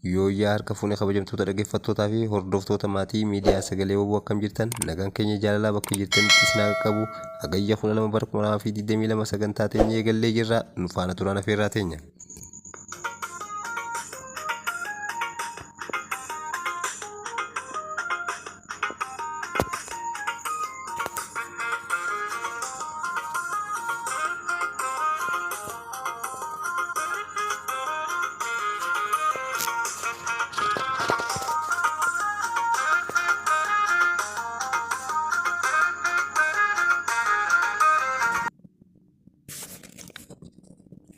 Yooyyaa harka fuune kabajamtoota dhaggeeffattootaa fi hordoftoota maatii miidiyaa sagalee WBO akkam jirtan nagaan keenya jaalalaa bakka jirtanitti isin haa qaqqabu. Hagayya 12 bara 2022 sagantaa teenya eegallee jirra nu faana turaan afeerraa teenya.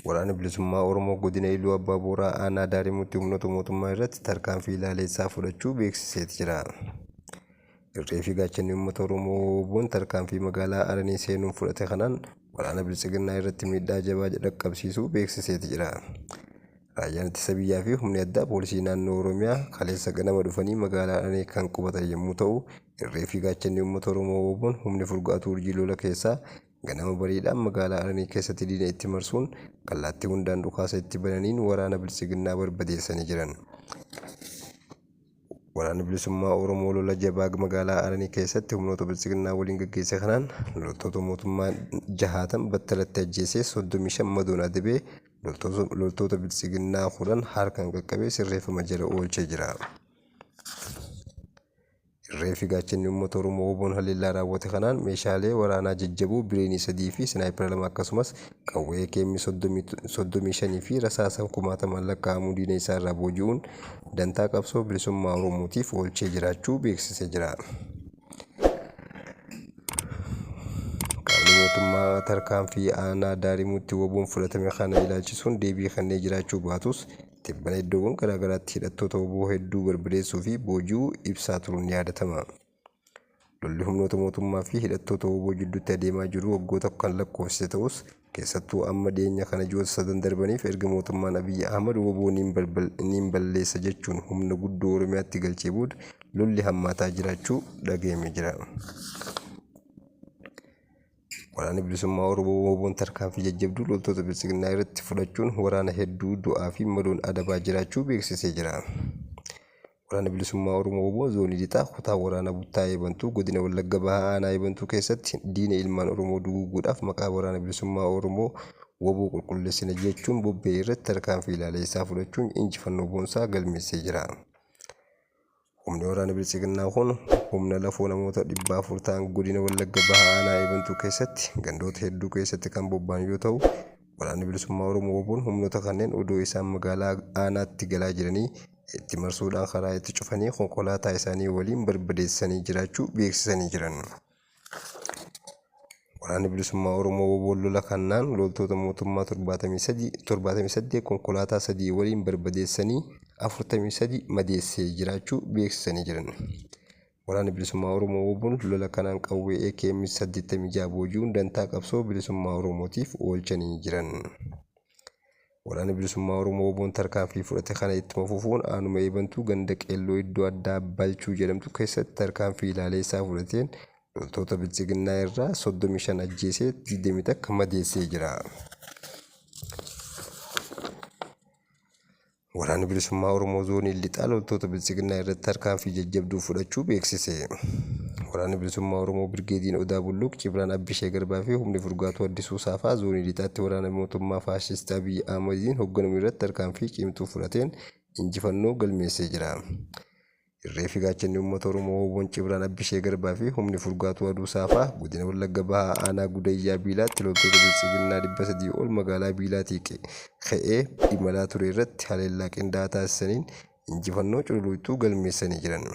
Waraana Bilisummaa Oromoo Godina Iluu Abbaa Booraa Aanaa Daarimuutti humnoota mootummaa irratti tarkaanfii ilaaleessaa fudhachuu beeksiseeti jira. Irree fi gaachanni uummata Oromoo WBOn tarkaanfii magaalaa Aranii seenuun fudhate kanaan waraana Biltsiginnaa irratti miidhaa jabaa dhaqqabsiisuu beeksiseeti jira. Raayyaan Ittisa Biyyaa fi Humni Addaa Poolisii Naannoo Oromiyaa kaleessa ganama dhufanii magaalaa Aranee kan qubatan yommuu ta'u, irree fi gaachanni uummata Oromoo WBOn humni furgaatuu urjii lola keessaa ganama bariidhaan magaalaa Aranii keessatti diina itti marsuun kallaattii hundaan dhukaasa itti bananiin waraana Biltsiginnaa barbadeessanii jiran. Waraanni Bilisummaa Oromoo lola jabaa magaalaa Aranii keessatti humnoota Biltsiginnaa waliin gaggeesse kanaan loltoota mootummaa jahaatan battalatti ajjeesee 35 madoon adabee loltoota Biltsiginnaa 10 harkaan qaqqabee sirreeffama jala oolchee jira. Irree fi gaachanni uummata Oromoo WBOn haleellaa raawwate kanaan meeshaalee waraanaa jajjaboo bireenii 3 fi sinaayipera 2 akkasumas qawwee AKM 35 fi rasaasa kumaatamaan lakkaa'amu diina isaa irraa booji'uun dantaa qabsoo bilisummaa Oromootiif oolchee jiraachuu beeksisee jira. Qaamni mootummaa tarkaanfii aanaa Daarimuutti WBOn fudhatame kana ilaalchisuun deebii kennee jiraachuu baatus Tibbana iddoowwan garaagaraatti hidhattoota wbo hedduu barbadeessuu fi booji'uu ibsaa turuun ni yaadatama. Lolli humnoota mootummaa fi hidhattoota wbo jidduutti adeemaa jiru waggoota kan lakkoofsise ta'us, keessattuu amma dhiyeenya kana ji'oota sadan darbaniif erga mootummaan Abiy Ahmad wbo niin balleessa jechuun humna guddoo Oromiyaatti galchee booda lolli hammaataa jiraachuu dhagayame jira. Waraanni Bilisummaa Oromoo WBOn tarkaanfii jajjabduu loltoota Biltsiginnaa irratti fudhachuun waraana hedduu du'aa fi madoon adabaa jiraachuu beeksisee jira. Waraanni Bilisummaa Oromoo wbo Zoonii Lixaa kutaa waraana Buttaa Eebantuu godina Wallagga Bahaa aanaa Eebantuu keessatti diina ilmaan Oromoo duguuguudhaaf maqaa Waraana Bilisummaa Oromoo wbo qulqullessina jechuun bobba'e irratti tarkaanfii ilaaleessaa fudhachuun injifannoo boonsaa galmeessee jira. Humni waraana Biltsiginnaa kun humna lafoo namoota 400 ta'an godina Wallagga Bahaa aanaa Eebantuu keessatti gandoota hedduu keessatti kan bobba'an yoo ta'u, Waraanni Bilisummaa Oromoo WBOn humnoota kanneen odoo isaan magaalaa aanaatti galaa jiranii itti marsuudhaan karaa itti cufanii konkolaataa isaanii waliin barbadeessanii jiraachuu beeksisanii jiran. Waraanni Bilisummaa Oromoo WBOn lola kannaan loltoota mootummaa 73, 78 konkolaataa 3 waliin barbadeessanii 43 madeessee jiraachuu beeksisanii jiran. Waraanni Bilisummaa Oromoo WBOn lola kanaan qawwee AKM 86 booji'uun dantaa qabsoo bilisummaa Oromootiif oolchanii jiran. Waraanni Bilisummaa Oromoo WBOn tarkaanfii fudhate kana ittuma fufuun aanuma Eebantuu ganda Qeelloo iddoo addaa Balchuu jedhamtu keessatti tarkaanfii ilaaleessaa fudhateen loltoota Biltsiginnaa irraa 35 ajjeesee 21 madeessee jira. Waraanni Bilisummaa Oromoo Zoonii Lixaa loltoota Biltsiginnaa irratti tarkaanfii jajjabduu fudhachuu beeksise. Waraanni Bilisummaa Oromoo Birgeediin Odaa Bulluq, Cibraan Abbishee Garbaa fi humni Furgaatuu Addisuu Saafaa Zoonii Lixaatti waraana mootummaa faashisti Abiy Ahmadiin hogganamu irratti tarkaanfii cimtuu fudhateen injifannoo galmeessee jira. Irree fi gaachanni uummata Oromoo WBOn Cibraan Abbishee Garbaa fi humni Furgaatuu Aduu Saafaa godina Wallagga Bahaa aanaa Gudayyaa Biilaatti loltoota Biltsiginnaa 300 ol magaalaa Biilaatii ka'ee imalaa ture irratti haleellaa qindaa'aa taasisaniin injifannoo cululuqxuu galmeessanii jiran.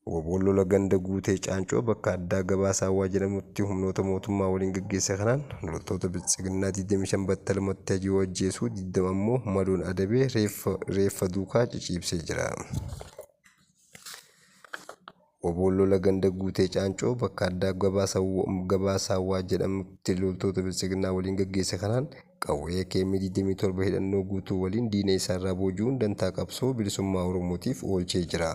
Wbon lola ganda Guutee Caancoo bakka addaa Gabaa Saawwaa jedhamutti humnoota mootummaa waliin gaggeesse kanaan loltoota Biltsiginnaa 25 battalumatti yoo ajjeesu 20 ammoo madoon adabee reeffa duukaa ciciibsee jira. Wbon lola ganda Guutee Caancoo bakka addaa Gabaa Saawwaa jedhamutti loltoota Biltsiginnaa waliin gaggeesse kanaan qawwee AKM 27 hidhannoo guutuu waliin diina isaarraa booji'uun dantaa qabsoo bilisummaa Oromootiif oolchee jira.